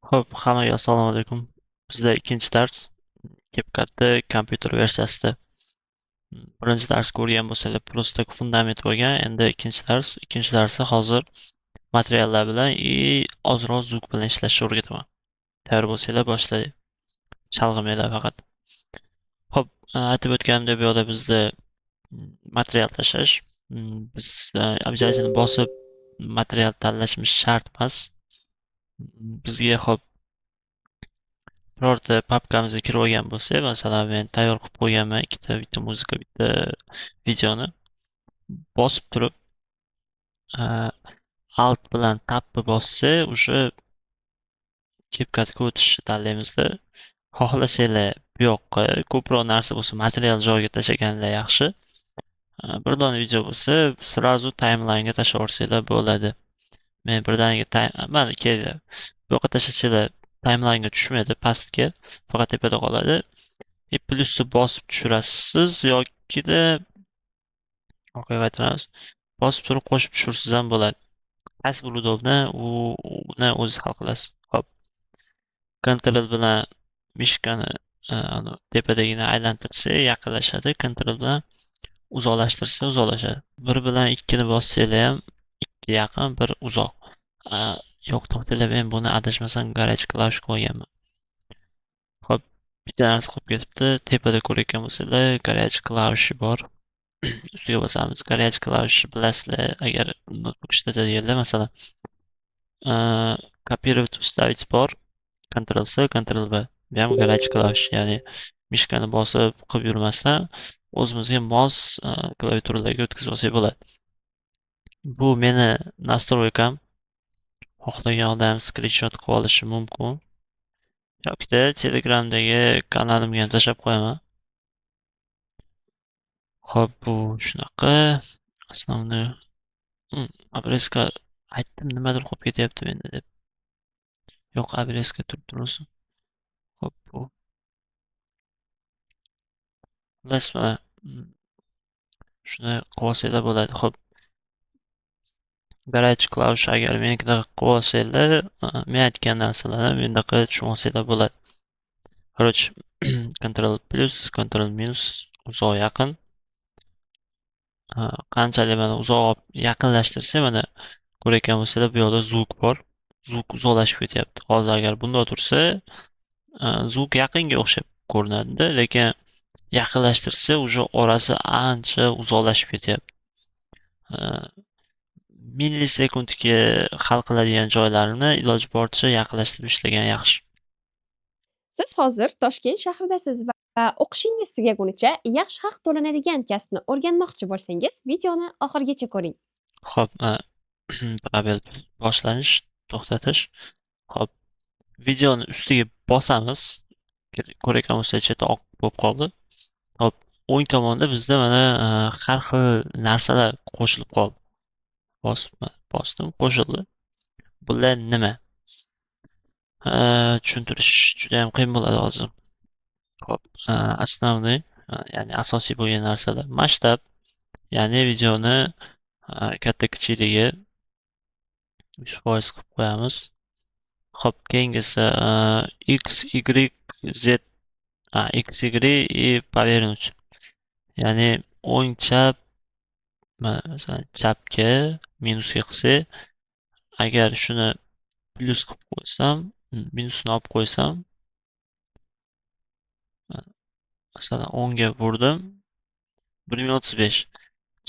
Xo'p, hammaga assalomu alaykum. Bizda ikkinchi dars CapCut'da kompyuter versiyasida. Birinchi dars ko'rgan bo'lsanglar, просто fundament bo'lgan. Endi ikkinchi dars, ikkinchi darsda hozir materiallar bilan и ozroq звук bilan ishlashni o'rgataman. Tayyor bo'lsanglar, boshlaylik. Chalg'imanglar faqat. Xo'p, aytib o'tganimdek, bu yoqda bizda material tashlash. Biz обязательно bosib material tanlashimiz shart emas. Bizga, xo'p, birorta papkamizga kirib olgan bo'lsak, masalan, men tayyor qilib qo'yganman ikkita, bitta muzika, bitta videoni. Bosib turib, Alt bilan Tabni bossak, o'sha CapCutga o'tishni tanlaymizda. Xohlasanglar, bu yoqqa ko'proq narsa bo'lsa, material joyiga tashlaganlar yaxshi. Bir dona video bo'lsa, сразу timelinega tashlab yuborsanglar bo'ladi. Men birdaniga mana, keldi. Bu yoqqa tashlasanglar, timelinega tushmaydi pastga, faqat tepada qoladi. И plyusni bosib tushirasiz yokida orqaga qaytaramiz. Bosib turib qo'shib tushirsangiz ham bo'ladi. Qaysi bir удобно, uni o'zingiz hal qilasiz. Xo'p. Ctrl bilan мышка ni tepadagini aylantirsa, yaqinlashadi. Ctrl bilan uzoqlashtirsa, uzoqlashadi. 1 bilan 2 ni bossanglar ham 2 yaqin, 1 uzoq. Yo'q, to'xtanglar, men buni adashmasam горячий клавиш qo'yganman. Xo'p, bitta narsa qolib ketibdi. Tepada ko'rayotgan bo'lsanglar, горячий клавиш bor. Ustiga bosamiz. Горячий клавиш bilasizlar, agar notebook ishlatadiganlar, masalan, копировать, вставить bor. Ctrl C, Ctrl V. Bu ham горячий клавиш, ya'ni мышка ni bosib qilib yurmasdan o'zimizga mos klaviaturalarga o'tkazib olsak bo'ladi. Bu meni настройка m. Xohlagan odam skrinshot qilib olishi mumkin. Yokida Telegramdagi kanalimga ham tashlab qo'yaman. Xo'p, bu shunaqa. Основной обрезка aytdim, nimadir qolib ketyapti menda deb. Yo'q, обрезка turib tursin. Xo'p, bu. Xullas, mana shuni qilib olsanglar bo'ladi. Xo'p. Горячий клавиш agar menikidaqa qilib olsanglar, men aytgan narsalarni mendaqa tushunib olsanglar bo'ladi. Короче, Ctrl плюс, Ctrl минус uzoq, yaqin. Qanchalik mana uzoq yaqinlashtirsa, mana ko'rayotgan bo'lsanglar, bu yoqda звук bor. Звук uzoqlashib ketyapti. Hozir agar bundoq tursa, звук yaqinga o'xshab ko'rinadi-da, lekin yaqinlashtirsa, уже orasi ancha uzoqlashib ketyapti. Millisekundga hal qiladigan joylarini iloji boricha yaqinlashtirib ishlagan yaxshi. Siz hozir Toshkent shahridasiz va o'qishingiz tugagunicha yaxshi haq to'lanadigan kasbni o'rganmoqchi bo'lsangiz, videoni oxirigacha ko'ring. Xo'p, пробел boshlanish, to'xtatish. Xo'p, videoni ustiga bosamiz. Ko'rayotgan bo'lsangiz, cheti oq bo'lib qoldi. Xo'p, o'ng tomonda bizda mana har xil narsalar qo'shilib qoldi. Bosib, bosdim, qo'shildi. Bular nima? Tushuntirish juda ham qiyin bo'ladi hozir. Xo'p, основной, ya'ni asosiy bo'lgan narsalar. Masshtab, ya'ni videoni katta kichikligi 100% qilib qo'yamiz. Xo'p, keyingisi X, Y, Z, X, Y и повернуть. Ya'ni o'ng, chap, masalan, chapga minusga qilsak, agar shuni plyus qilib qo'ysam, minusini olib qo'ysam, masalan, o'ngga burdim, 1035,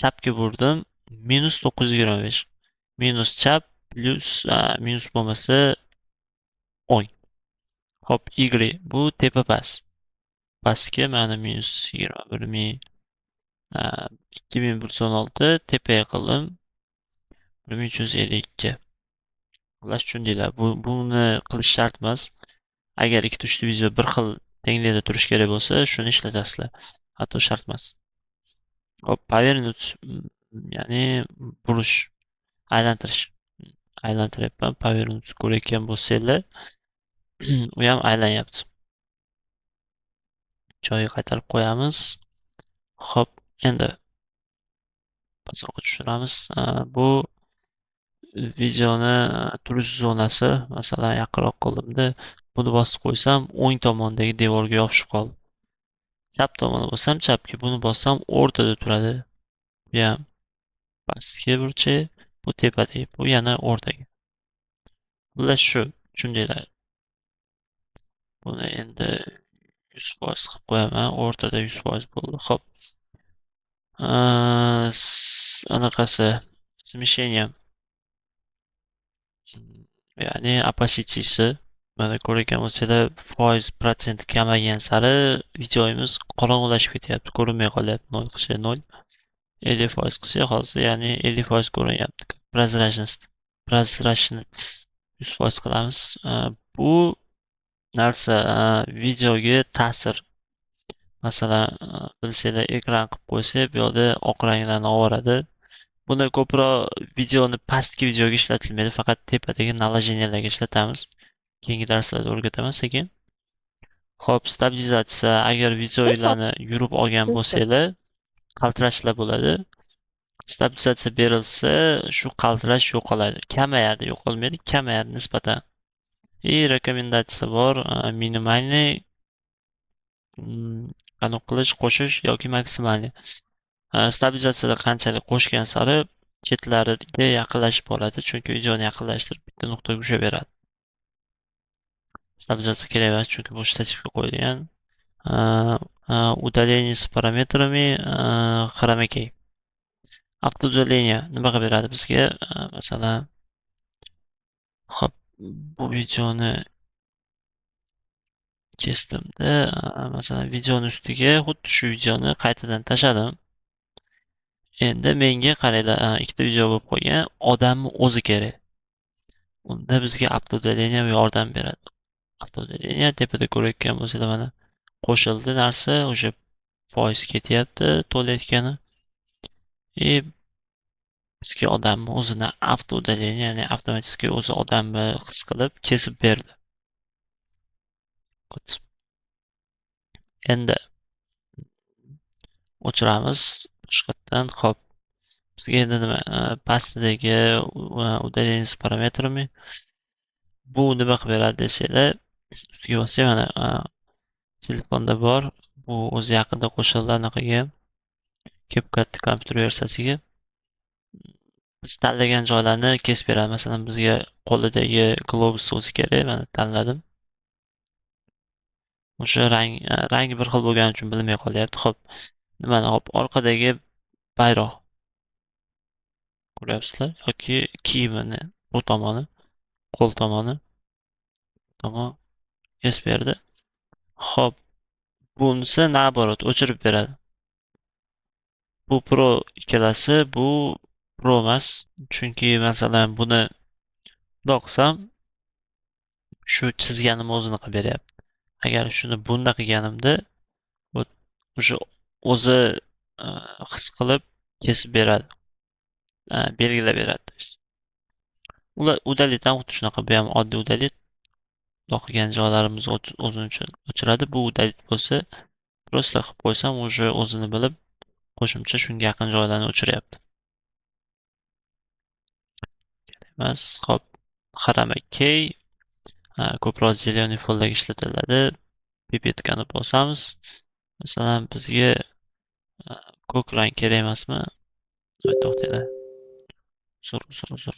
chapga burdim, minus 925. Minus chap, plyus, minus bo'lmasa o'ng. Xo'p, Y bu tepa, past. Pastga mana minus 21 000, 2116, tepaga qildim 1352. Xullas, tushundinglar. Buni qilish shart emas. Agar ikkita, uchta video bir xil tenglikda turishi kerak bo'lsa, shuni ishlatasizlar. Hatto shart emas. Xo'p, повернуть, ya'ni burish, aylantirish. Aylantiryapman. Повернуть ko'rayotgan bo'lsanglar, u ham aylanyapti. Joyiga qaytarib qo'yamiz. Xo'p, endi pastroqqa tushiramiz. Bu Videoni turish zonasi, masalan, yaqinroq qildimda, buni bosib qo'ysam, o'ng tomondagi devorga yopishib qoldi. Chap tomoni bo'lsam, chapga, buni bossam o'rtada turadi. Bu ham pastki burchi, bu tepadagi, bu yana o'rtaga. Xullas shu, tushundinglar. Buni endi 100% qilib qo'yaman, o'rtada 100% bo'ldi. Xo'p. Anaqasi смещение. Ya'ni opacity mana ko'rgan bo'lsanglar, foiz protsent kamaygan sari videomiz qorong'ulashib ketyapti, ko'rinmay qolyapti. 0 qilsa 0, 50% qilsak hozir, ya'ni 50% ko'rinyapti. Прозрачность, прозрачность 100% qilamiz. Bu narsa videoga ta'sir. Masalan, bilsanglar, ekran qilib qo'ysak, bu yoqda oq ranglarni olib. Buni ko'proq videoni pastki videoga ishlatilmaydi, faqat tepadagi наложения larga ishlatamiz. Keyingi darslarda o'rgataman sekin. Xo'p, stabilizatsiya, agar videolarni yurib olgan bo'lsanglar, qaltirashlar bo'ladi. Stabilizatsiya berilsa, shu qaltirash yo'qoladi, kamayadi, yo'qolmaydi, kamayadi nisbatan. И rekomendatsiya bor, минимальный aniq qilish, qo'shish yoki максимальный. Stabilizatsiyada qanchalik qo'shgan sari chetlariga yaqinlashib boradi, chunki videoni yaqinlashtirib bitta nuqtaga ushlab beradi. Stabilizatsiya kerak emas, chunki bu shtativga qo'yilgan. Удаление с параметрами Chroma key. Автоудаление nima qilib beradi bizga? Masalan, xo'p, bu videoni kesdimda, masalan, videoni ustiga xuddi shu videoni qaytadan tashladim. Endi menga qaranglar, ikkita video bo'lib qolgan, odamni o'zi kerak. Unda bizga автоудаление yordam beradi. Автоудаление tepada ko'rayotgan bo'lsanglar, mana qo'shildi narsa, o'sha foiz ketyapti to'layotgani. И bizga odamni o'zini автоудаление, ya'ni avtomatik o'zi odamni his qilib kesib berdi. Endi o'chiramiz boshqatdan. Xo'p. Bizga endi nima, pastidagi удаление с параметрами bu nima qilib beradi desanglar, ustiga bossak, mana telefonda bor. Bu o'zi yaqinda qo'shildi anaqaga. CapCut kompyuter versiyasiga. Biz tanlagan joylarni kesib beradi. Masalan, bizga qo'lidagi globus o'zi kerak. Mana tanladim. O'sha rang rangi bir xil bo'lgani uchun bilinmay qolyapti. Xo'p, nimani hop, orqadagi bayroq. Ko'ryapsizlar yoki kiyimini bu tomoni, qo'l tomoni. Tomon kesib berdi. Xo'p, bunisi наоборот o'chirib beradi. Bu pro ikkalasi, bu pro emas. Chunki masalan buni bundoq qilsam shu chizganim o'zini qilib beryapti. Agar shuni bunda qilganimda o'sha o'zi his qilib kesib beradi. Belgilab beradi. Ular удалить ham xuddi shunaqa, bu ham oddiy удалить. Bundoq qilgan joylarimiz o'zini uchun o'chiradi. Bu удалить bo'lsa, просто qilib qo'ysam, уже o'zini bilib qo'shimcha shunga yaqin joylarni o'chiryapti. Kerak emas. Xo'p, Chroma key ko'proq зеленый fonlarga ishlatiladi. Pipetkani bosamiz. Masalan, bizga ko'k rang kerak emasmi? To'xtanglar. Uzr, uzr, uzr.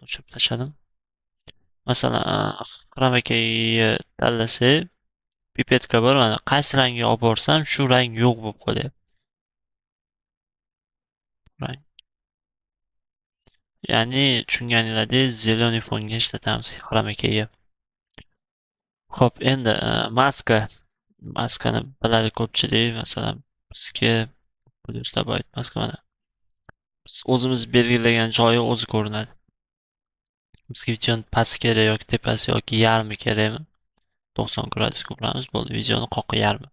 O'chirib tashladim. Masalan, Chroma keyni tanlasak, pipetka bor, mana qaysi rangga olib borsam, shu rang yo'q bo'lib qolyapti. Rang. Ya'ni tushunganinglardek, зеленый fonga ishlatamiz Chroma keyni. Xo'p, endi maska. Maskani biladi ko'pchilik. Masalan, bizga плюс добавить maska mana. Biz o'zimiz belgilagan joyi o'zi ko'rinadi. Bizga videoni pasti kerak yoki tepasi yoki yarmi kerakmi? 90 gradusga uramiz, bo'ldi, videoni qoqi yarmi.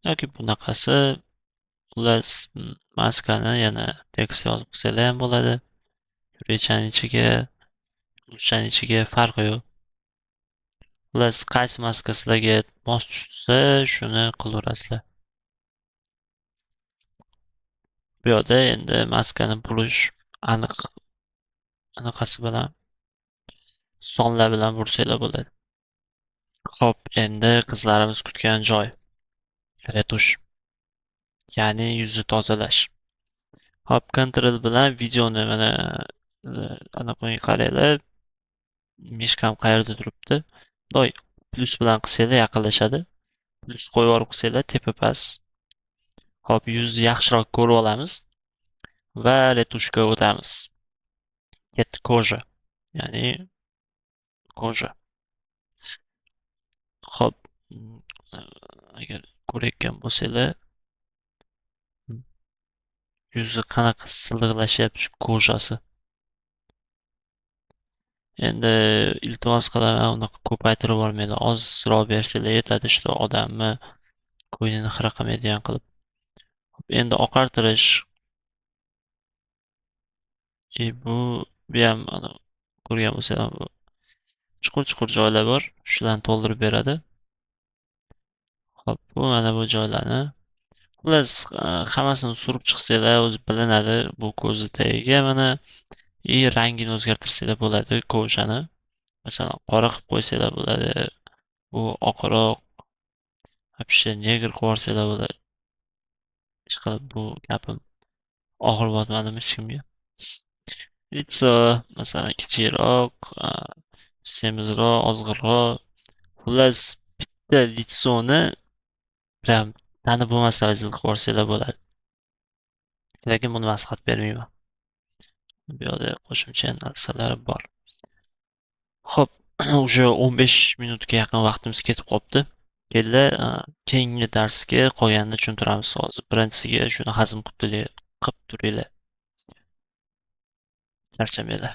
Yoki bunaqasi, xullas, maskani yana tekst yozib qilsanglar ham bo'ladi. Yurakchani ichiga, yulduzchani ichiga farqi yo'q. Xullas, qaysi maska sizlarga mos tushsa, shuni qilaverasizlar. Bu yoqda endi maskani burish aniq anaqasi bilan, sonlar bilan bursanglar bo'ladi. Xo'p, endi qizlarimiz kutgan joy. Retush. Ya'ni yuzni tozalash. Xo'p, Ctrl bilan videoni mana anaqa qaranglar. Мышка m qayerda turibdi? Bundoq plyus bilan qilsanglar yaqinlashadi. Plyus qo'yib yuborib qilsanglar tepa past. Xo'p, yuzni yaxshiroq ko'rib olamiz va retushga o'tamiz. Ketdi кожа. Ya'ni кожа. Xo'p, agar ko'rayotgan bo'lsanglar, yuzi qanaqa silliqlashyapti shu кожа si. Endi iltimos qilaman, unaqa ko'paytirib yubormanglar. Ozroq bersanglar yetadi, shu odamni ko'nglini xira qilmaydigan qilib. Endi oqartirish. Bu ham mana ko'rgan bo'lsanglar, bu chuqur-chuqur joylar bor. Shularni to'ldirib beradi. Xo'p, bu mana bu joylarni. Xullas, hammasini surib chiqsanglar o'zi bilinadi bu ko'zni tagiga mana и rangini o'zgartirsanglar bo'ladi кожа ni. Masalan, qora qilib qo'ysanglar bo'ladi. Bu oqroq, вообще негр qilib yuborsanglar bo'ladi. Ishqilib bu gapim og'ir botmadimi hech kimga? Лицо, masalan, kichikroq, semizroq, ozg'inroq. Xullas, bitta лицо ni прям tanib bo'lmas darajada qilib yuborsanglar bo'ladi. Lekin buni maslahat bermayman. Bu yoqda qo'shimcha narsalar bor. Xo'p, уже 15 minutga yaqin vaqtimiz ketib qolibdi. Endi keyingi darsga qolganini tushuntiramiz hozir. Birinchisiga shuni hazm qilib turinglar. Charchamanglar.